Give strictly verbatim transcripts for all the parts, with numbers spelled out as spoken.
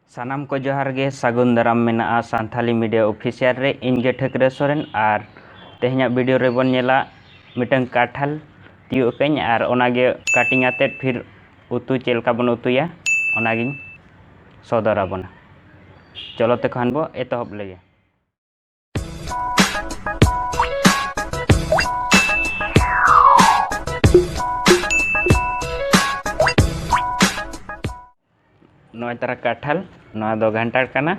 ᱥᱟᱱᱟᱢ ᱠᱚ ᱡᱚᱦᱟᱨ ᱜᱮ, ᱥᱟᱹᱜᱩᱱ ᱫᱟᱨᱟᱢ ᱢᱮᱱᱟᱜᱼᱟ ᱥᱟᱱᱛᱷᱟᱞᱤ ᱢᱤᱰᱤᱭᱟ ᱚᱯᱷᱤᱥᱤᱭᱟᱞ ᱨᱮ᱾ ᱤᱧ ᱜᱮ ᱴᱷᱟᱹᱠᱨᱟᱹ ᱥᱚᱨᱮᱱ, ᱟᱨ ᱛᱮᱦᱮᱧᱟᱜ ᱵᱷᱤᱰᱤᱭᱳ ᱨᱮᱵᱚᱱ ᱧᱮᱞᱟ ᱢᱤᱫᱴᱟᱝ ᱠᱟᱴᱷᱟᱞ ᱛᱤᱭᱳᱜ ᱟᱠᱟᱫᱟᱹᱧ, ᱟᱨ ᱚᱱᱟᱜᱮ ᱠᱟᱴᱤᱝ ᱟᱛᱮᱫ ᱯᱷᱤᱨ ᱩᱛᱩ ᱪᱮᱫ ᱞᱮᱠᱟ ᱵᱚᱱ ᱩᱛᱩᱭᱟ, ᱚᱱᱟᱜᱤᱧ ᱥᱚᱫᱚᱨ ᱟᱵᱚᱱᱟ᱾ ᱪᱚᱞᱚ ᱛᱮᱠᱷᱟᱱ ᱵᱚ ᱮᱛᱚᱦᱚᱵ ᱞᱮᱜᱮ᱾ ᱱᱚᱜᱼᱚᱭ ᱛᱟᱨᱟ ᱠᱟᱴᱷᱟᱞ, ᱱᱚᱣᱟ ᱫᱚ ᱜᱷᱟᱱᱴᱟᱲ ᱠᱟᱱᱟ᱾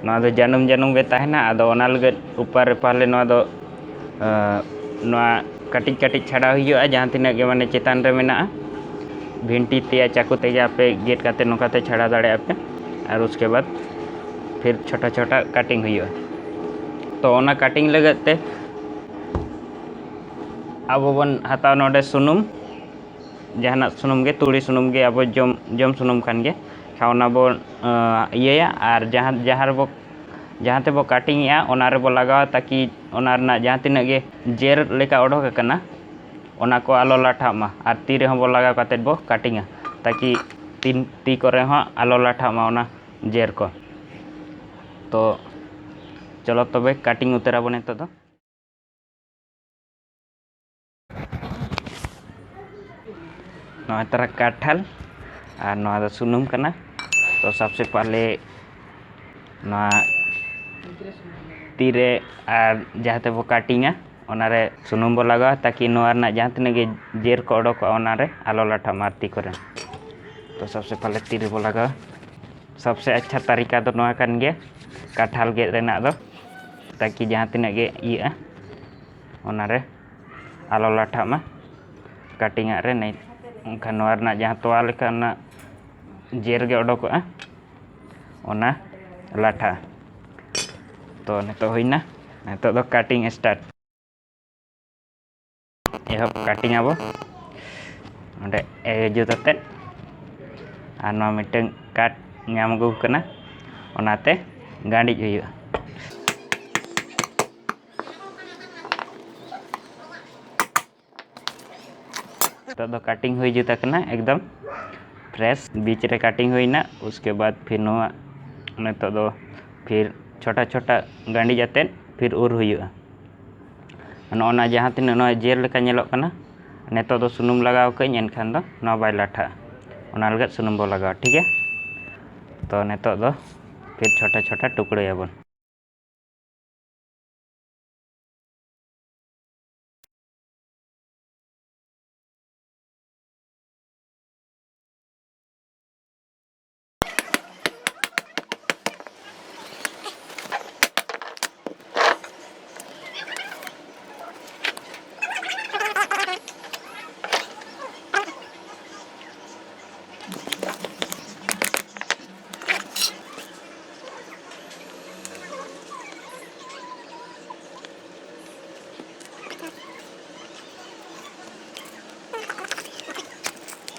ᱱᱚᱣᱟ ᱫᱚ ᱡᱟᱹᱱᱩᱢ ᱡᱟᱹᱱᱩᱢ ᱜᱮ ᱛᱟᱦᱮᱱᱟ᱾ ᱟᱫᱚ ᱚᱱᱟ ᱞᱟᱹᱜᱤᱫ ᱩᱯᱟᱨ ᱨᱮ ᱯᱟᱦᱞᱮ ᱱᱚᱣᱟ ᱫᱚ, ᱟᱸ, ᱱᱚᱣᱟ ᱠᱟᱹᱴᱤᱡ ᱠᱟᱹᱴᱤᱡ ᱪᱷᱟᱰᱟᱣ ᱦᱩᱭᱩᱜᱼᱟ, ᱡᱟᱦᱟᱸ ᱛᱤᱱᱟᱹᱜ ᱜᱮ ᱢᱟᱱᱮ ᱪᱮᱛᱟᱱ ᱨᱮ ᱢᱮᱱᱟᱜᱼᱟ᱾ ᱵᱷᱤᱱᱴᱤ ᱛᱮ ᱭᱟ ᱪᱟᱠᱩ ᱛᱮᱜᱮ ᱟᱯᱮ ᱜᱮᱫ ᱠᱟᱛᱮ ᱱᱚᱝᱠᱟ ᱛᱮ ᱪᱷᱟᱰᱟᱣ ᱫᱟᱲᱮᱭᱟᱜᱼᱟ ᱯᱮ᱾ ᱟᱨ ᱩᱥᱠᱮ ᱵᱟᱫ ᱯᱷᱤᱨ ᱪᱷᱳᱴᱟ ᱪᱷᱳᱴᱟ ᱠᱟᱴᱤᱝ ᱦᱩᱭᱩᱜᱼᱟ᱾ ᱛᱚ ᱚᱱᱟ ᱠᱟᱴᱤᱝ ᱞᱟᱹᱜᱤᱫ ᱛᱮ ᱟᱵᱚ ᱵᱚᱱ ᱦᱟᱛᱟᱣᱟ ᱱᱚᱰᱮ ᱥᱩᱱᱩᱢ, ᱡᱟᱦᱟᱱᱟᱜ ᱥᱩᱱᱩᱢ ᱜᱮ, ᱛᱩᱲᱤ ᱥᱩᱱᱩᱢ ᱜᱮ, ᱟᱵᱚ ᱡᱚᱢ, ᱡᱚᱢ ᱥᱩᱱᱩᱢ ᱠᱷᱟᱱ ᱜᱮ᱾ ᱠᱷᱟᱱ ᱚᱱᱟ ᱵᱚᱱ, ᱟᱸ, ᱤᱭᱟᱹᱭᱟ, ᱟᱨ ᱡᱟᱦᱟᱸ, ᱡᱟᱦᱟᱸ ᱨᱮᱵᱚ, ᱡᱟᱦᱟᱸ ᱛᱮᱵᱚ ᱠᱟᱴᱤᱝ ᱮᱜᱼᱟ, ᱚᱱᱟ ᱨᱮᱵᱚ ᱞᱟᱜᱟᱣᱟ, ᱛᱟᱠᱤ ᱚᱱᱟ ᱨᱮᱱᱟᱜ ᱡᱟᱦᱟᱸ ᱛᱤᱱᱟᱹᱜ ᱜᱮ ᱡᱮᱨ ᱞᱮᱠᱟ ᱚᱰᱚᱠ ᱟᱠᱟᱱᱟ, ᱚᱱᱟ ᱠᱚ ᱟᱞᱚ ᱞᱟᱴᱷᱟᱜ ᱢᱟ᱾ ᱟᱨ ᱛᱤ ᱨᱮᱦᱚᱸ ᱵᱚ ᱞᱟᱜᱟᱣ ᱠᱟᱛᱮᱫ ᱵᱚ ᱠᱟᱴᱤᱝᱟ, ᱛᱟᱠᱤ ᱛᱤ, ᱛᱤ ᱠᱚᱨᱮ ᱦᱚᱸ ᱟᱞᱚ ᱞᱟᱴᱷᱟᱜ ᱢᱟ ᱚᱱᱟ ᱡᱮᱨ ᱠᱚ᱾ ᱛᱚ ᱪᱚᱞᱚ ᱛᱚᱵᱮ ᱠᱟᱴᱤᱝ ᱩᱛᱟᱹᱨ ᱟᱵᱚ ᱱᱤᱛᱚᱜ ᱫᱚ᱾ ᱱᱚᱣᱟ ᱛᱟᱨᱟ ᱠᱟᱴᱷᱟᱞ ᱟᱨ ᱱᱚᱣᱟ ᱫᱚ ᱥᱩᱱᱩᱢ ᱠᱟᱱᱟ᱾ ᱛᱚ ᱥᱚᱵᱥᱮ ᱯᱟᱦᱞᱮ ᱱᱚᱣᱟ ᱛᱤᱨᱮ ᱟᱨ ᱡᱟᱦᱟᱸ ᱛᱮᱵᱚ ᱠᱟᱴᱤᱝᱟ, ᱚᱱᱟᱨᱮ ᱥᱩᱱᱩᱢ ᱵᱚ ᱞᱟᱜᱟᱣᱟ, ᱛᱟᱠᱤ ᱱᱚᱣᱟ ᱨᱮᱱᱟᱜ ᱡᱟᱦᱟᱸ ᱛᱤᱱᱟᱹᱜ ᱜᱮ ᱡᱮᱨ ᱠᱚ ᱚᱰᱚᱠᱚᱜᱼᱟ, ᱚᱱᱟᱨᱮ ᱟᱞᱚ ᱞᱟᱴᱷᱟᱜ ᱢᱟ ᱛᱤ ᱠᱚᱨᱮ᱾ ᱛᱚ ᱥᱚᱵᱥᱮ ᱯᱟᱦᱞᱮ ᱛᱤ ᱨᱮᱵᱚ ᱞᱟᱜᱟᱣᱟ᱾ ᱥᱚᱵᱥᱮ ᱟᱪᱪᱷᱟ ᱛᱟᱨᱤᱠᱟ ᱫᱚ ᱱᱚᱣᱟ ᱠᱟᱱ ᱜᱮᱭᱟ ᱠᱟᱴᱷᱟᱞ ᱜᱮᱫ ᱨᱮᱱᱟᱜ ᱫᱚ, ᱛᱟᱠᱤ ᱡᱟᱦᱟᱸ ᱛᱤᱱᱟᱹᱜ ᱜᱮ ᱤᱭᱟᱹᱜᱼᱟ, ᱚᱱᱟᱨᱮ ᱟᱞᱚ ᱞᱟᱴᱷᱟᱜ ᱢᱟ ᱠᱟᱴᱤᱝ ᱟᱜ ᱨᱮ᱾ ᱱᱤᱛ ᱮᱱᱠᱷᱟᱱ ᱱᱚᱣᱟ ᱨᱮᱱᱟᱜ ᱡᱟᱦᱟᱸ ᱛᱚᱣᱟ ᱞᱮᱠᱟ ᱚᱱᱟ ᱡᱮᱨ ᱜᱮ ᱚᱰᱚᱠᱚᱜᱼᱟ, ᱚᱱᱟ ᱞᱟᱴᱷᱟᱜᱼᱟ᱾ ᱛᱚ ᱱᱤᱛᱚᱜ ᱦᱩᱭᱱᱟ, ᱱᱤᱛᱚᱜ ᱫᱚ ᱠᱟᱴᱤᱝ ᱥᱴᱟᱨᱴ᱾ ᱮᱦᱚᱵ ᱠᱟᱴᱤᱝ ᱟᱵᱚ, ᱚᱸᱰᱮ ᱮ ᱡᱩᱛ ᱟᱛᱮᱫ᱾ ᱟᱨ ᱱᱚᱣᱟ ᱢᱤᱫᱴᱟᱝ ᱠᱟᱴ ᱧᱟᱢ ᱟᱹᱜᱩ ᱠᱟᱱᱟ, ᱚᱱᱟᱛᱮ ᱜᱟᱸᱰᱤᱡ ᱦᱩᱭᱩᱜᱼᱟ᱾ ᱱᱤᱛᱚᱜ ᱫᱚ ᱠᱟᱴᱤᱝ ᱦᱩᱭ ᱡᱩᱛ ᱟᱠᱟᱱᱟ ᱮᱠᱫᱚᱢ ᱯᱷᱨᱮᱥ᱾ ᱵᱤᱪ ᱨᱮ ᱠᱟᱴᱤᱝ ᱦᱩᱭᱱᱟ, ᱩᱥᱠᱮ ᱵᱟᱫ ᱯᱷᱤᱨ ᱱᱚᱣᱟ ᱱᱤᱛᱚᱜ ᱫᱚ ᱯᱷᱤᱨ ᱪᱷᱳᱴᱟ ᱪᱷᱳᱴᱟ ᱜᱟᱸᱰᱤᱡ ᱟᱛᱮᱫ ᱯᱷᱤᱨ ᱩᱨ ᱦᱩᱭᱩᱜᱼᱟ᱾ ᱱᱚᱜᱼᱚ ᱱᱟ ᱡᱟᱦᱟᱸ ᱛᱤᱱᱟᱹᱜ ᱱᱚᱣᱟ ᱡᱮᱞ ᱞᱮᱠᱟ ᱧᱮᱞᱚᱜ ᱠᱟᱱᱟ, ᱱᱤᱛᱚᱜ ᱫᱚ ᱥᱩᱱᱩᱢ ᱞᱟᱜᱟᱣ ᱠᱟᱹᱧ, ᱮᱱᱠᱷᱟᱱ ᱫᱚ ᱱᱚᱣᱟ ᱵᱟᱭ ᱞᱟᱴᱷᱟᱜᱼᱟ᱾ ᱚᱱᱟ ᱞᱟᱹᱜᱤᱫ ᱥᱩᱱᱩᱢ ᱵᱚ ᱞᱟᱜᱟᱣᱟ, ᱴᱷᱤᱠ ᱜᱮᱭᱟ᱾ ᱛᱚ ᱱᱤᱛᱚᱜ ᱫᱚ ᱯᱷᱤᱨ ᱪᱷᱳᱴᱟ ᱪᱷᱳᱴᱟ ᱴᱩᱠᱲᱟᱹᱭᱟᱵᱚᱱ᱾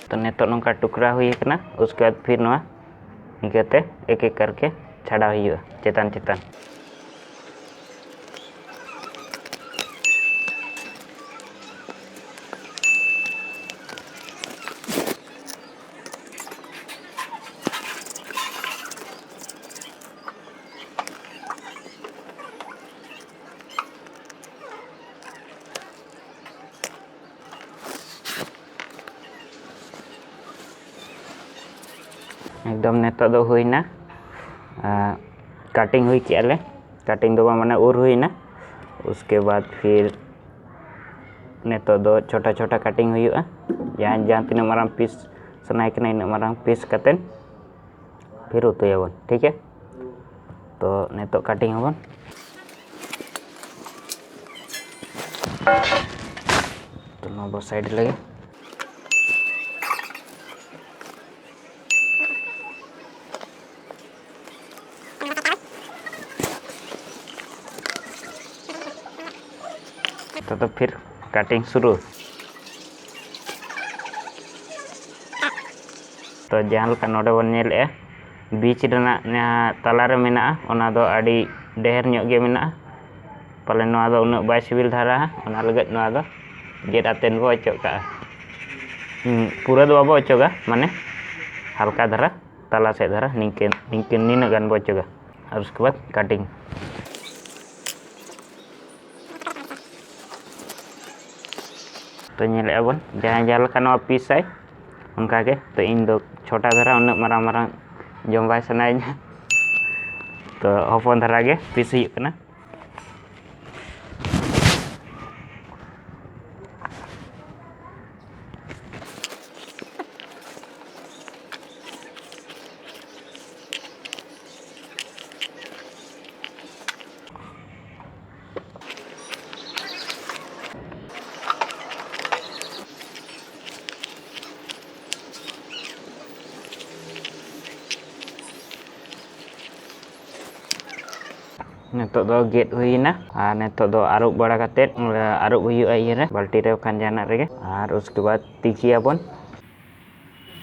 ᱛᱚ ᱱᱤᱛᱚᱜ ᱱᱚᱝᱠᱟ ᱴᱩᱠᱨᱟ ᱦᱩᱭ ᱟᱠᱟᱱᱟ, ᱩᱥᱠᱮ ᱵᱟᱫ ᱯᱷᱤᱨ ᱱᱚᱣᱟ ᱤᱱᱠᱟᱹᱛᱮ ᱮᱠ ᱮᱠ ᱠᱟᱨᱠᱮ ᱪᱷᱟᱰᱟᱣ ᱦᱩᱭᱩᱜᱼᱟ ᱪᱮᱛᱟᱱ ᱪᱮᱛᱟᱱ᱾ ᱮᱠᱫᱚᱢ ᱱᱤᱛᱚᱜ ᱫᱚ ᱦᱩᱭᱱᱟ, ᱟᱨ cutting ᱦᱩᱭ ᱠᱮᱜᱼᱟ ᱞᱮ᱾ Cutting ᱫᱚ ᱵᱟᱝ, ᱢᱟᱱᱮ ᱩᱨ ᱦᱩᱭᱱᱟ᱾ ᱩᱥᱠᱮ ᱵᱟᱫ ᱯᱷᱤᱨ ᱱᱤᱛᱚᱜ ᱫᱚ ᱪᱷᱳᱴᱟ ᱪᱷᱳᱴᱟ cutting ᱦᱩᱭᱩᱜᱼᱟ᱾ ᱡᱟᱦᱟᱸ, ᱡᱟᱦᱟᱸ ᱛᱤᱱᱟᱹᱜ ᱢᱟᱨᱟᱝ piece ᱥᱟᱱᱟᱭᱮ ᱠᱟᱱᱟ, ᱤᱱᱟᱹᱜ ᱢᱟᱨᱟᱝ piece ᱠᱟᱛᱮᱫ ᱯᱷᱤᱨ ᱩᱛᱩᱭᱟᱵᱚᱱ, ᱴᱷᱤᱠ ᱜᱮᱭᱟ᱾ ᱛᱚ ᱱᱤᱛᱚᱜ cutting ᱟᱵᱚᱱ᱾ ᱛᱚ ᱱᱚᱣᱟ ᱵᱚ side ᱞᱮᱜᱮ᱾ ᱛᱚ, ᱛᱚ ᱯᱷᱤᱨ cutting ᱥᱩᱨᱩ᱾ ᱛᱚ ᱡᱟᱦᱟᱸ ᱞᱮᱠᱟ ᱱᱚᱰᱮ ᱵᱚᱱ ᱧᱮᱞᱮᱜᱼᱟ, ᱵᱤᱪ ᱨᱮᱱᱟᱜ ᱡᱟᱦᱟᱸ ᱛᱟᱞᱟᱨᱮ ᱢᱮᱱᱟᱜᱼᱟ, ᱚᱱᱟ ᱫᱚ ᱟᱹᱰᱤ ᱰᱷᱮᱨ ᱧᱚᱜ ᱜᱮ ᱢᱮᱱᱟᱜᱼᱟ᱾ ᱯᱟᱞᱮ ᱱᱚᱣᱟ ᱫᱚ ᱩᱱᱟᱹᱜ ᱵᱟᱭ ᱥᱤᱵᱤᱞ ᱫᱷᱟᱨᱟᱜᱼᱟ, ᱚᱱᱟ ᱞᱟᱹᱜᱤᱫ ᱱᱚᱣᱟ ᱫᱚ ᱜᱮᱫ ᱟᱛᱮᱫ ᱵᱚ ᱚᱪᱚᱜ ᱠᱟᱜᱼᱟ᱾ ᱦᱩᱸ, ᱯᱩᱨᱟᱹ ᱫᱚ ᱵᱟᱵᱚ ᱚᱪᱚᱜᱟ, ᱢᱟᱱᱮ ᱦᱟᱞᱠᱟ ᱫᱷᱟᱨᱟ᱾ ᱛᱟᱞᱟ ᱥᱮᱫ ᱫᱷᱟᱨᱟ ᱱᱤᱝᱠᱟᱹ ᱱᱤᱝᱠᱟᱹ ᱱᱤᱱᱟᱹᱜ ᱜᱟᱱ ᱵᱚ ᱚᱪᱚᱜᱟ᱾ ᱟᱨ ᱩᱥᱠᱮ ᱵᱟᱫ ᱠᱟᱴᱤᱝ᱾ ᱛᱚ ᱧᱮᱞᱮᱫᱼᱟ ᱵᱚᱱ, ᱡᱟᱦᱟᱸᱭ ᱡᱟᱦᱟᱸ ᱞᱮᱠᱟ ᱱᱚᱣᱟ ᱯᱤᱥ ᱟᱭ ᱚᱱᱠᱟ ᱜᱮ᱾ ᱛᱚ ᱤᱧ ᱫᱚ ᱪᱷᱳᱴᱟ ᱫᱷᱟᱨᱟ, ᱩᱱᱟᱹᱜ ᱢᱟᱨᱟᱝ ᱢᱟᱨᱟᱝ ᱡᱚᱢ ᱵᱟᱭ ᱥᱟᱱᱟᱭᱤᱧᱟ᱾ ᱛᱚ ᱦᱚᱯᱚᱱ ᱫᱷᱟᱨᱟ ᱜᱮ ᱯᱤᱥ ᱦᱩᱭᱩᱜ ᱠᱟᱱᱟ᱾ ᱱᱤᱛᱚᱜ ᱫᱚ ᱜᱮᱫ ᱦᱩᱭᱱᱟ ᱟᱨ ᱱᱤᱛᱚᱜ ᱫᱚ ᱟᱹᱨᱩᱵ ᱵᱟᱲᱟ ᱠᱟᱛᱮᱫ, ᱟᱹᱨᱩᱵ ᱦᱩᱭᱩᱜᱼᱟ ᱤᱭᱟᱹ ᱨᱮ, ᱵᱟᱹᱞᱴᱤ ᱨᱮ, ᱵᱟᱠᱷᱟᱱ ᱡᱟᱦᱟᱱᱟᱜ ᱨᱮᱜᱮ᱾ ᱟᱨ ᱩᱥᱠᱮ ᱵᱟᱫ ᱛᱤᱠᱤᱭᱟᱵᱚᱱ᱾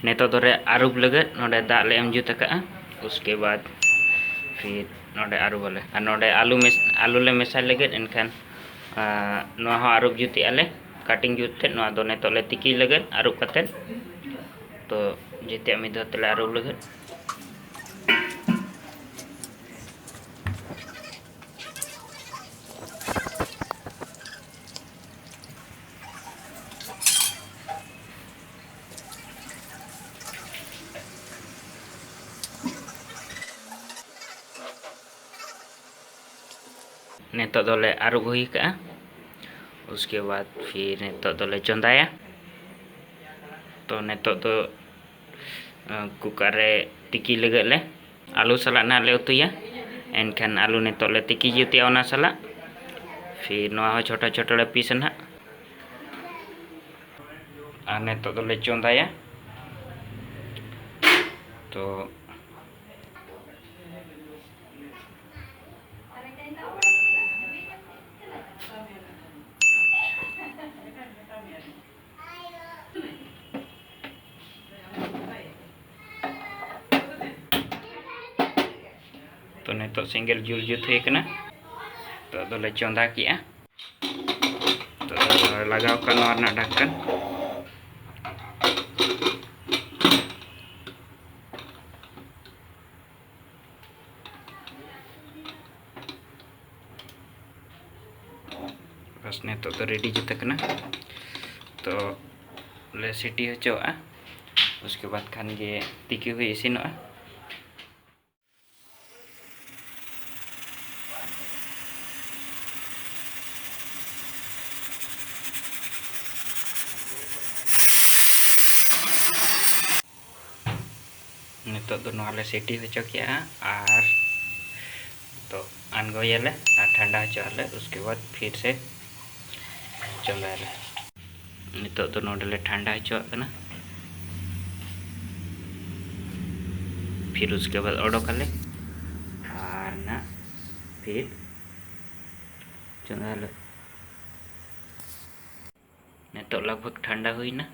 ᱱᱤᱛᱚᱜ ᱫᱚᱞᱮ ᱟᱹᱨᱩᱵ ᱞᱟᱹᱜᱤᱫ ᱱᱚᱰᱮ ᱫᱟᱜ ᱞᱮ ᱮᱢ ᱡᱩᱛ ᱟᱠᱟᱫᱼᱟ᱾ ᱩᱥᱠᱮ ᱵᱟᱫ ᱯᱷᱤᱨ ᱱᱚᱰᱮ ᱟᱹᱨᱩᱵ ᱟᱞᱮ, ᱟᱨ ᱱᱚᱰᱮ ᱟᱹᱞᱩ ᱢᱮᱥ-, ᱟᱹᱞᱩ ᱞᱮ ᱢᱮᱥᱟᱭ ᱞᱟᱹᱜᱤᱫ᱾ ᱮᱱᱠᱷᱟᱱ, ᱟᱸ, ᱱᱚᱣᱟ ᱦᱚᱸ ᱟᱹᱨᱩᱵ ᱡᱩᱛᱮᱜᱼᱟ ᱞᱮ, ᱠᱟᱴᱤᱝ ᱡᱩᱛ ᱛᱮ᱾ ᱱᱚᱣᱟ ᱫᱚ ᱱᱤᱛᱚᱜ ᱞᱮ ᱛᱤᱠᱤ ᱞᱟᱹᱜᱤᱫ ᱟᱹᱨᱩᱵ ᱠᱟᱛᱮᱫ᱾ ᱛᱚ ᱡᱮᱛᱮᱭᱟᱜ ᱢᱤᱫ ᱫᱷᱟᱣ ᱛᱮᱞᱮ ᱟᱹᱨᱩᱵ ᱞᱟᱹᱜᱤᱫ᱾ ᱱᱤᱛᱚᱜ ᱫᱚᱞᱮ ᱟᱹᱨᱩᱵ ᱦᱩᱭ ᱠᱟᱜᱼᱟ᱾ ᱩᱥᱠᱮ ᱵᱟᱫ ᱯᱷᱤᱨ ᱱᱤᱛᱚᱜ ᱫᱚᱞᱮ ᱪᱚᱸᱫᱟᱭᱟ᱾ ᱛᱚ ᱱᱤᱛᱚᱜ ᱫᱚ, ᱟᱸ, ᱠᱩᱠᱟᱨ ᱨᱮ ᱛᱤᱠᱤ ᱞᱟᱹᱜᱤᱫ ᱞᱮ, ᱟᱹᱞᱩ ᱥᱟᱞᱟᱜ ᱱᱟᱦᱟᱜ ᱞᱮ ᱩᱛᱩᱭᱟ᱾ ᱮᱱᱠᱷᱟᱱ ᱟᱹᱞᱩ ᱱᱤᱛᱚᱜ ᱞᱮ ᱛᱤᱠᱤ ᱡᱩᱛᱮᱜᱼᱟ ᱚᱱᱟ ᱥᱟᱞᱟᱜ᱾ ᱯᱷᱤᱨ ᱱᱚᱣᱟ ᱦᱚᱸ ᱪᱷᱳᱴᱟ ᱪᱷᱳᱴᱟ ᱞᱮ ᱯᱤᱥᱟ ᱱᱟᱦᱟᱜ᱾ ᱟᱨ ᱱᱤᱛᱚᱜ ᱫᱚᱞᱮ ᱪᱚᱸᱫᱟᱭᱟ᱾ ᱛᱚ ᱛᱚ ᱱᱤᱛᱚᱜ ᱥᱮᱸᱜᱮᱞ ᱡᱩᱞ ᱡᱩᱛ ᱦᱩᱭ ᱠᱟᱱᱟ᱾ ᱛᱚ ᱟᱫᱚᱞᱮ ᱪᱚᱸᱫᱟ ᱠᱮᱜᱼᱟ᱾ ᱛᱚ ᱞᱟᱜᱟᱣ ᱠᱟᱜ ᱱᱚᱣᱟ ᱨᱮᱱᱟᱜ ᱰᱷᱟᱠᱠᱟᱱ᱾ ᱱᱤᱛᱚᱜ ᱫᱚ ᱨᱮᱰᱤ ᱡᱩᱛ ᱟᱠᱟᱱᱟ᱾ ᱛᱚ ᱞᱮ ᱥᱤᱴᱤ ᱦᱚᱪᱚᱣᱟᱜᱼᱟ, ᱩᱥᱠᱮ ᱵᱟᱫᱽ ᱠᱷᱟᱱ ᱜᱮ ᱛᱤᱠᱤ ᱦᱩᱭ ᱤᱥᱤᱱᱚᱜᱼᱟ᱾ ᱱᱤᱛᱚᱜ ᱫᱚ ᱱᱚᱣᱟ ᱞᱮ ᱥᱤᱴᱤ ᱦᱚᱪᱚ ᱠᱮᱜᱼᱟ ᱟᱨ ᱱᱤᱛᱚᱜ ᱟᱬᱜᱚᱭᱟᱞᱮ ᱟᱨ ᱴᱷᱟᱱᱰᱟ ᱦᱚᱪᱚᱜ ᱟᱞᱮ, ᱩᱥᱠᱮ ᱵᱟᱫᱽ ᱯᱷᱤᱨ ᱥᱮ ᱪᱚᱸᱫᱟᱭᱟᱞᱮ᱾ ᱱᱤᱛᱚᱜ ᱫᱚ ᱱᱚᱰᱮ ᱞᱮ ᱴᱷᱟᱱᱰᱟ ᱦᱚᱪᱚᱣᱟᱜ ᱠᱟᱱᱟ, ᱯᱷᱤᱨ ᱩᱥᱠᱮ ᱵᱟᱫᱽ ᱚᱰᱚᱠᱟᱞᱮ ᱟᱨ ᱱᱟᱜ ᱯᱷᱤᱨ ᱪᱚᱸᱫᱟᱭᱟᱞᱮ᱾ ᱱᱤᱛᱚᱜ ᱞᱟᱜᱽ ᱵᱷᱟᱜᱽ ᱴᱷᱟᱱᱰᱟ ᱦᱩᱭᱱᱟ,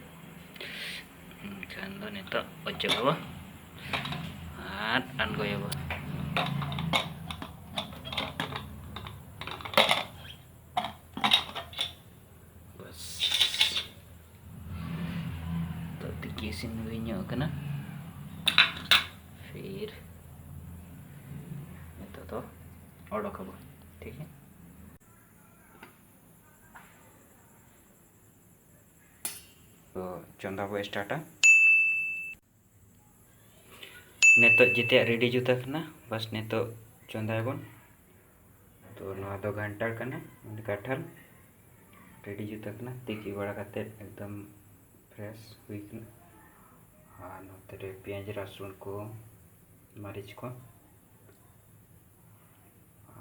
ᱮᱱᱠᱷᱟᱱ ᱫᱚ ᱱᱤᱛᱚᱜ ᱚᱪᱚᱜᱟᱵᱚ ᱟᱨ ᱟᱬᱜᱚᱭᱟᱵᱚ᱾ ᱵᱟᱥ, ᱱᱤᱛᱚᱜ ᱛᱤᱠᱤ ᱤᱥᱤᱱ ᱦᱩᱭ ᱧᱚᱜ ᱠᱟᱱᱟ᱾ ᱯᱷᱤᱨ ᱱᱤᱛᱚᱜ ᱫᱚ ᱚᱰᱚᱠᱟᱵᱚ, ᱴᱷᱤᱠ ᱜᱮᱭᱟ᱾ ᱛᱚ ᱪᱚᱸᱫᱟ ᱵᱚ ᱥᱴᱟᱨᱴᱟ᱾ ᱱᱤᱛᱚᱜ ᱡᱮᱛᱮᱭᱟᱜ ᱨᱮᱰᱤ ᱡᱩᱛ ᱟᱠᱟᱱᱟ, ᱵᱟᱥ ᱱᱤᱛᱚᱜ ᱪᱚᱸᱫᱟᱭᱟᱵᱚᱱ᱾ ᱛᱚ ᱱᱚᱣᱟ ᱫᱚ ᱜᱷᱟᱱᱴᱟᱲ ᱠᱟᱱᱟ, ᱠᱟᱴᱷᱟᱞ ᱨᱮᱰᱤ ᱡᱩᱛ ᱟᱠᱟᱱᱟ, ᱛᱤᱠᱤ ᱵᱟᱲᱟ ᱠᱟᱛᱮᱫ ᱮᱠᱫᱚᱢ ᱯᱷᱨᱮᱥ ᱦᱩᱭ ᱠᱟᱱᱟ᱾ ᱟᱨ ᱱᱚᱛᱮ ᱨᱮ ᱯᱮᱸᱭᱟᱡᱽ, ᱨᱟᱹᱥᱩᱱ ᱠᱚ, ᱢᱟᱹᱨᱤᱪ ᱠᱚ,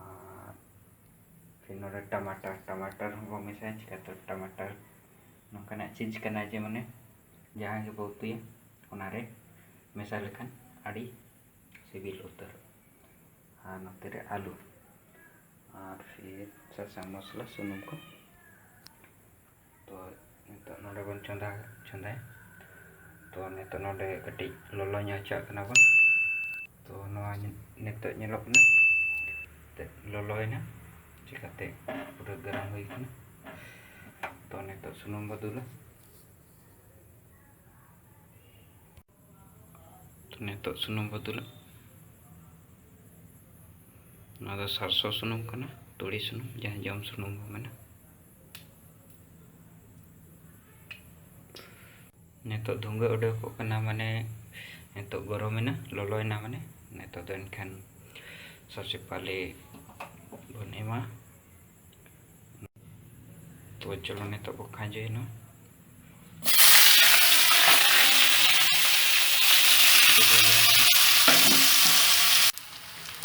ᱟᱨ ᱯᱷᱤᱨ ᱱᱚᱰᱮ ᱴᱟᱢᱟᱴᱟᱨ, ᱴᱟᱢᱟᱴᱟᱨ ᱦᱚᱸ ᱵᱚ ᱢᱮᱥᱟᱭᱟ᱾ ᱪᱤᱠᱟᱹᱛᱮ ᱴᱟᱢᱟᱴᱟᱨ ᱱᱚᱝᱠᱟᱱᱟᱜ ᱪᱤᱡᱽ ᱠᱟᱱᱟ ᱡᱮ ᱢᱟᱱᱮ ᱡᱟᱦᱟᱸ ᱜᱮᱵᱚ ᱩᱛᱩᱭᱟ ᱚᱱᱟᱨᱮ ᱢᱮᱥᱟ ᱞᱮᱠᱷᱟᱱ ᱟᱹᱰᱤ ᱥᱤᱵᱤᱞ ᱩᱛᱟᱹᱨᱚᱜᱼᱟ᱾ ᱟᱨ ᱱᱚᱛᱮ ᱨᱮ ᱟᱹᱞᱩ ᱟᱨ ᱯᱷᱤᱨ ᱥᱟᱥᱟᱝ ᱢᱚᱥᱞᱟ, ᱥᱩᱱᱩᱢ ᱠᱚ᱾ ᱛᱚ ᱱᱤᱛᱚᱜ ᱱᱚᱰᱮ ᱵᱚᱱ ᱪᱚᱸᱫᱟ, ᱪᱚᱸᱫᱟᱭᱟ᱾ ᱛᱚ ᱱᱤᱛᱚᱜ ᱱᱚᱰᱮ ᱠᱟᱹᱴᱤᱡ ᱞᱚᱞᱚ ᱧᱚᱜ ᱦᱚᱪᱚᱣᱟᱜ ᱠᱟᱱᱟ ᱵᱚᱱ᱾ ᱛᱚ ᱱᱚᱣᱟ ᱧ-, ᱱᱤᱛᱚᱜ ᱧᱮᱞᱚᱜ ᱠᱟᱱᱟ ᱛᱮ ᱞᱚᱞᱚᱭᱮᱱᱟ, ᱪᱤᱠᱟᱹᱛᱮ ᱯᱩᱨᱟᱹ ᱜᱚᱨᱚᱢ ᱦᱩᱭ ᱠᱟᱱᱟ᱾ ᱛᱚ ᱱᱤᱛᱚᱜ ᱥᱩᱱᱩᱢ ᱵᱚ ᱫᱩᱞᱟ᱾ ᱛᱚ ᱱᱤᱛᱚᱜ ᱥᱩᱱᱩᱢ ᱵᱚ ᱫᱩᱞᱟ᱾ ᱱᱚᱣᱟ ᱫᱚ ᱥᱟᱨᱥᱚ ᱥᱩᱱᱩᱢ ᱠᱟᱱᱟ, ᱛᱩᱲᱤ ᱥᱩᱱᱩᱢ, ᱡᱟᱦᱟᱸ ᱡᱚᱢ ᱥᱩᱱᱩᱢ ᱵᱚ ᱢᱮᱱᱟ᱾ ᱱᱤᱛᱚᱜ ᱫᱷᱩᱸᱜᱟᱹ ᱩᱰᱩᱠᱚᱜ ᱠᱟᱱᱟ, ᱢᱟᱱᱮ ᱱᱤᱛᱚᱜ ᱜᱚᱨᱚᱢᱮᱱᱟ, ᱞᱚᱞᱚᱭᱮᱱᱟ, ᱢᱟᱱᱮ ᱱᱤᱛᱚᱜ ᱫᱚ ᱮᱱᱠᱷᱟᱱ ᱥᱚᱨᱥᱮ ᱯᱟᱞᱮ ᱵᱚᱱ ᱮᱢᱟ᱾ ᱛᱚ ᱪᱚᱞᱚ ᱱᱤᱛᱚᱜ ᱵᱚ ᱠᱷᱟᱸᱡᱚᱭᱮᱱᱟ᱾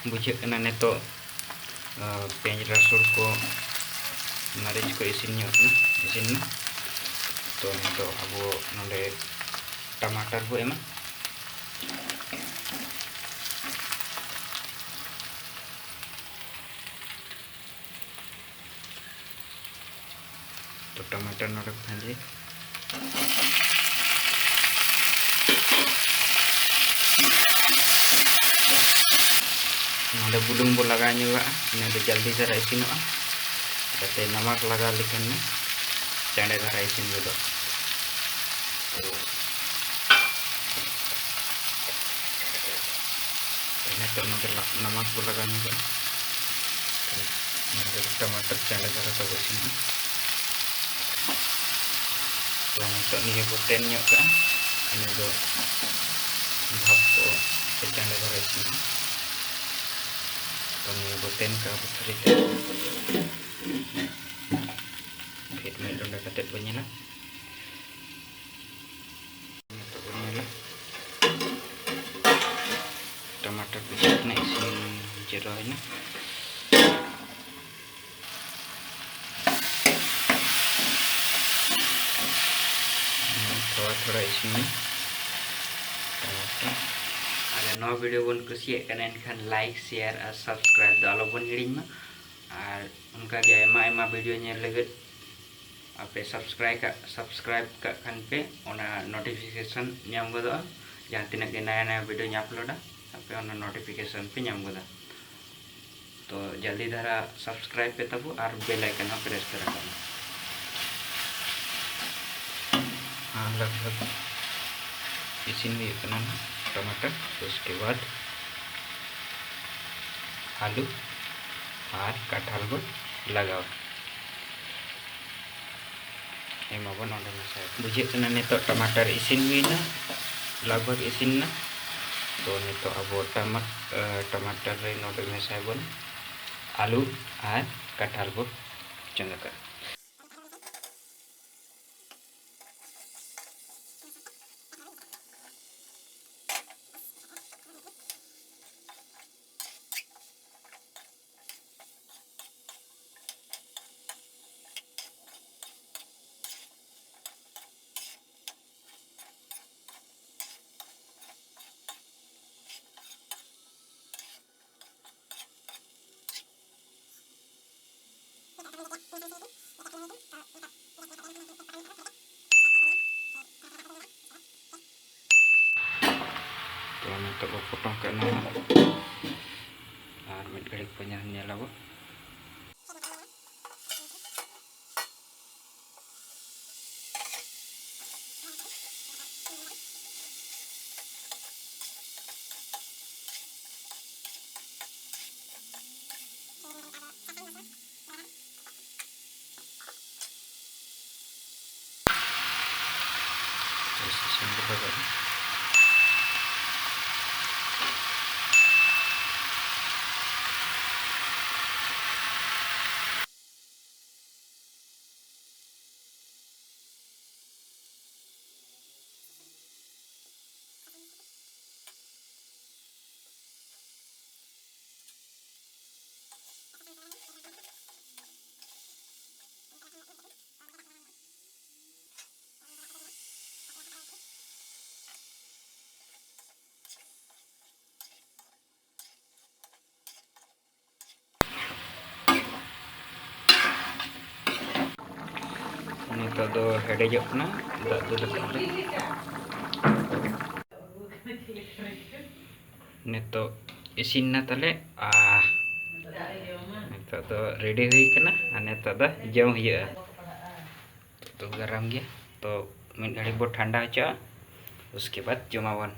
ᱵᱩᱡᱷᱟᱹᱜ ᱠᱟᱱᱟ ᱱᱤᱛᱚᱜ, ᱟ, ᱯᱮᱸᱭᱟᱡᱽ ᱨᱟᱹᱥᱩᱱ ᱠᱚ, ᱢᱟᱹᱨᱤᱪ ᱠᱚ ᱤᱥᱤᱱ ᱧᱚᱜ ᱠᱟᱱᱟ, ᱤᱥᱤᱱ ᱮᱱᱟ᱾ ᱛᱚ ᱱᱤᱛᱚᱜ ᱟᱵᱚ ᱱᱚᱰᱮ ᱴᱟᱢᱟᱴᱟᱨ ᱵᱚ ᱮᱢᱟ᱾ ᱛᱚ ᱴᱟᱢᱟᱴᱟᱨ ᱱᱚᱰᱮ ᱠᱷᱟᱸᱡᱚᱭ᱾ ᱱᱚᱰᱮ ᱵᱩᱞᱩᱝ ᱵᱚ ᱞᱟᱜᱟᱣ ᱧᱚᱜᱟᱜᱼᱟ, ᱤᱱᱟᱹ ᱫᱚ ᱡᱚᱞᱫᱤ ᱫᱷᱟᱨᱟ ᱤᱥᱤᱱᱚᱜᱼᱟ, ᱡᱟᱛᱮ ᱱᱟᱢᱟᱠ ᱞᱟᱜᱟᱣ ᱞᱮᱠᱷᱟᱱ ᱢᱟ ᱪᱟᱬᱮ ᱫᱷᱟᱨᱟ ᱤᱥᱤᱱ ᱜᱚᱫᱚᱜ᱾ ᱱᱤᱛᱚᱜ ᱱᱚᱰᱮ ᱱᱟᱢᱟᱠ ᱵᱚ ᱞᱟᱜᱟᱣ ᱧᱚᱜᱟ᱾ ᱱᱚᱰᱮ ᱴᱟᱢᱟᱴᱟᱨ ᱪᱟᱬᱮ ᱫᱷᱟᱨᱟ ᱛᱟᱵᱚ ᱤᱥᱤᱱᱚᱜᱼᱟ᱾ ᱛᱚ ᱱᱤᱛᱚᱜ ᱱᱤᱭᱟᱹ ᱵᱚ ᱛᱮᱱ ᱧᱚᱜ ᱠᱟᱜᱼᱟ, ᱤᱱᱟᱹ ᱫᱚ ᱵᱷᱟᱯ ᱠᱚ ᱥᱮ ᱪᱟᱬᱮ ᱫᱷᱟᱨᱟ ᱤᱥᱤᱱᱚᱜᱼᱟ᱾ ᱛᱚ ᱱᱤᱭᱟᱹ ᱵᱚ ᱛᱮᱱ ᱠᱟᱜᱼᱟ ᱵᱚ ᱛᱷᱟᱹᱨᱤ ᱛᱮ᱾ ᱯᱷᱤᱨ ᱢᱤᱫ ᱰᱚᱸᱰᱮ ᱠᱟᱛᱮᱫ ᱵᱚ ᱧᱮᱞᱟ᱾ ᱱᱤᱛᱚᱜ ᱵᱚᱱ ᱧᱮᱞᱟ, ᱴᱟᱢᱟᱴᱟᱨ ᱠᱚ ᱡᱚᱛᱚᱱᱟᱜ ᱤᱥᱤᱱ ᱡᱟᱣᱨᱟᱭᱮᱱᱟ᱾ ᱛᱷᱚᱲᱟ ᱛᱷᱚᱲᱟ ᱤᱥᱤᱱ ᱢᱮ ᱴᱟᱢᱟᱴᱟᱨ᱾ ᱟᱨ ᱱᱚᱣᱟ video ᱵᱚᱱ ᱠᱩᱥᱤᱭᱟᱜ ᱠᱟᱱᱟ, ᱮᱱᱠᱷᱟᱱ like, share ᱟᱨ subscribe ᱫᱚ ᱟᱞᱚ ᱵᱚᱱ ᱦᱤᱲᱤᱧ ᱢᱟ᱾ ᱟᱨ ᱚᱱᱠᱟᱜᱮ ᱟᱭᱢᱟ ᱟᱭᱢᱟ video ᱧᱮᱞ ᱞᱟᱹᱜᱤᱫ ᱟᱯᱮ subscribe ᱠᱟᱜ, subscribe ᱠᱟᱜ ᱠᱷᱟᱱ ᱯᱮ, ᱚᱱᱟ notification ᱧᱟᱢ ᱜᱚᱫᱚᱜᱼᱟ᱾ ᱡᱟᱦᱟᱸ ᱛᱤᱱᱟᱹᱜ ᱜᱮ ᱱᱟᱭᱟ ᱱᱟᱭᱟ video ᱧ uploadᱟ, ᱟᱯᱮ ᱚᱱᱟ notification ᱯᱮ ᱧᱟᱢ ᱜᱚᱫᱟ᱾ ᱛᱚ ᱡᱚᱞᱫᱤ ᱫᱷᱟᱨᱟ subscribe ᱯᱮ ᱛᱟᱵᱚ ᱟᱨ bell icon ᱦᱚᱸ press ᱫᱷᱟᱨᱟ ᱠᱟᱜ ᱢᱮ᱾ ᱦᱟᱸ, ᱞᱟᱜᱽ ᱵᱷᱟᱜᱽ ᱤᱥᱤᱱ ᱦᱩᱭᱩᱜ ᱠᱟᱱᱟ ᱱᱟᱦᱟᱜ ᱴᱟᱢᱟᱴᱟᱨ᱾ ᱩᱥᱠᱮ ᱵᱟᱫ ᱟᱹᱞᱩ ᱟᱨ ᱠᱟᱴᱷᱟᱞ ᱵᱚ ᱞᱟᱜᱟᱣᱟ᱾ ᱮᱢᱟᱵᱚᱱ ᱚᱸᱰᱮ ᱢᱮᱥᱟᱭ᱾ ᱵᱩᱡᱷᱟᱹᱜ ᱠᱟᱱᱟ ᱱᱤᱛᱚᱜ ᱴᱟᱢᱟᱴᱟᱨ ᱤᱥᱤᱱ ᱦᱩᱭᱱᱟ, ᱞᱟᱜᱽ ᱵᱷᱟᱜᱽ ᱤᱥᱤᱱ ᱱᱟ᱾ ᱛᱚ ᱱᱤᱛᱚᱜ ᱟᱵᱚ ᱴᱟᱢᱟ-, ᱮ, ᱴᱟᱢᱟᱴᱟᱨ ᱨᱮ ᱱᱚᱰᱮ ᱢᱮᱥᱟᱭ ᱵᱚᱱ ᱟᱹᱞᱩ ᱟᱨ ᱠᱟᱴᱷᱟᱞ ᱵᱚ ᱪᱚᱸᱫᱟ ᱠᱟᱜᱼᱟ᱾ ᱛᱚ ᱱᱤᱛᱚᱜ ᱵᱚ ᱯᱚᱴᱚᱢ ᱠᱮᱫ ᱱᱚᱣᱟ, ᱟᱨ ᱢᱤᱫ ᱜᱷᱟᱹᱲᱤᱡ ᱯᱚᱨ ᱧᱮᱞ, ᱧᱮᱞ ᱟᱵᱚ᱾ ᱱᱤᱛᱚᱜ ᱫᱚ ᱦᱮᱰᱮᱡᱚᱜ ᱠᱟᱱᱟ, ᱫᱟᱜ ᱫᱩᱞ ᱟᱠᱟᱱ ᱨᱮ᱾ ᱱᱤᱛᱚᱜ ᱤᱥᱤᱱ ᱱᱟ ᱛᱟᱞᱮ᱾ ᱟᱦ, ᱱᱤᱛᱚᱜ ᱫᱚ ᱨᱮᱰᱤ ᱦᱩᱭ ᱠᱟᱱᱟ ᱟᱨ ᱱᱤᱛᱚᱜ ᱫᱚ ᱡᱚᱢ ᱦᱩᱭᱩᱜᱼᱟ᱾ ᱛᱚ ᱜᱚᱨᱚᱢ ᱜᱮᱭᱟ, ᱛᱚ ᱢᱤᱫ ᱜᱷᱟᱹᱲᱤᱡ ᱵᱚ ᱴᱷᱟᱱᱰᱟ ᱦᱚᱪᱚᱜᱼᱟ, ᱩᱥᱠᱮ ᱵᱟᱫ ᱡᱚᱢᱟᱵᱚᱱ᱾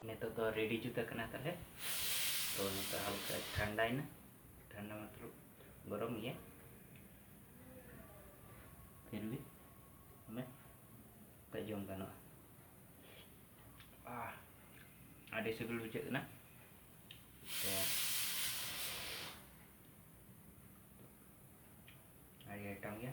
ᱱᱤᱛᱚᱜ ᱛᱚ ᱨᱮᱰᱤ ᱡᱩᱛ ᱟᱠᱟᱱᱟ ᱛᱟᱦᱞᱮ᱾ ᱛᱚ ᱱᱤᱛᱚᱜ ᱦᱟᱞᱠᱟ ᱴᱷᱟᱱᱰᱟᱭᱮᱱᱟ, ᱴᱷᱟᱱᱰᱟ ᱢᱚᱛᱞᱚᱵ ᱜᱚᱨᱚᱢ ᱜᱮᱭᱟ, ᱯᱷᱤᱨ ᱵᱷᱤ ᱦᱟᱢᱮ ᱡᱚᱢ ᱜᱟᱱᱚᱜᱼᱟ᱾ ᱟᱦ, ᱟᱹᱰᱤ ᱥᱤᱵᱤᱞ ᱵᱩᱡᱷᱟᱹᱜ ᱠᱟᱱᱟ᱾ ᱛᱚ ᱟᱹᱰᱤ ᱟᱭᱴᱮᱢ ᱜᱮ᱾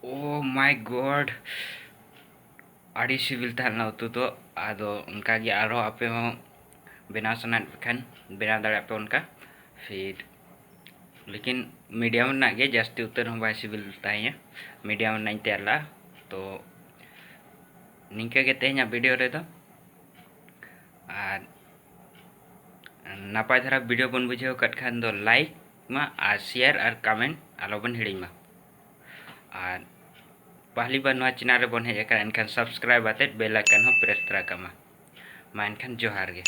Oh my God, ᱟᱹᱰᱤ ᱥᱤᱵᱤᱞ ᱛᱟᱦᱮᱸ ᱞᱮᱱᱟ ᱩᱛᱩ ᱫᱚ᱾ ᱟᱫᱚ ᱚᱱᱠᱟᱜᱮ ᱟᱨᱦᱚᱸ ᱟᱯᱮ ᱦᱚᱸ ᱵᱮᱱᱟᱣ ᱥᱟᱱᱟᱭᱮᱫ ᱯᱮ ᱠᱷᱟᱱ ᱵᱮᱱᱟᱣ ᱫᱟᱲᱮᱭᱟᱜ ᱯᱮ ᱚᱱᱠᱟ᱾ ᱯᱷᱤᱨ ᱞᱮᱠᱤᱱ ᱢᱤᱰᱤᱭᱟᱢ ᱨᱮᱱᱟᱜ ᱜᱮ, ᱡᱟᱹᱥᱛᱤ ᱩᱛᱟᱹᱨ ᱦᱚᱸ ᱵᱟᱭ ᱥᱤᱵᱤᱞ ᱛᱟᱦᱮᱸᱭᱟ, ᱢᱤᱰᱤᱭᱟᱢ ᱨᱮᱱᱟᱜ ᱤᱧ ᱛᱮᱭᱟᱨ ᱞᱮᱫᱼᱟ᱾ ᱛᱚ ᱱᱤᱝᱠᱟᱹ ᱜᱮ ᱛᱮᱦᱮᱧᱟᱜ ᱵᱷᱤᱰᱤᱭᱳ ᱨᱮᱫᱚ᱾ ᱟᱨ ᱱᱟᱯᱟᱭ ᱫᱷᱟᱨᱟ ᱵᱷᱤᱰᱤᱭᱳ ᱵᱚᱱ ᱵᱩᱡᱷᱟᱹᱣ ᱠᱟᱫ ᱠᱷᱟᱱ ᱫᱚ ᱞᱟᱭᱤᱠ ᱢᱟ ᱟᱨ ᱥᱮᱭᱟᱨ ᱟᱨ ᱠᱚᱢᱮᱱᱴ ᱟᱞᱚᱵᱚᱱ ᱦᱤᱲᱤᱧ ᱢᱟ᱾ ᱟᱨ ᱯᱟᱦᱞᱤ ᱵᱟᱨ ᱱᱚᱣᱟ ᱪᱮᱱᱮᱞ ᱨᱮᱵᱚᱱ ᱦᱮᱡ ᱟᱠᱟᱱᱟ, ᱮᱱᱠᱷᱟᱱ ᱥᱟᱵᱥᱠᱨᱟᱭᱤᱵ ᱟᱛᱮᱫ ᱵᱮᱞ ᱟᱭᱠᱚᱱ ᱦᱚᱸ ᱯᱨᱮᱥ ᱛᱚᱨᱟ ᱠᱟᱜ ᱢᱟ᱾ ᱢᱟ ᱮᱱᱠᱷᱟᱱ ᱡᱚᱦᱟᱨ ᱜᱮ᱾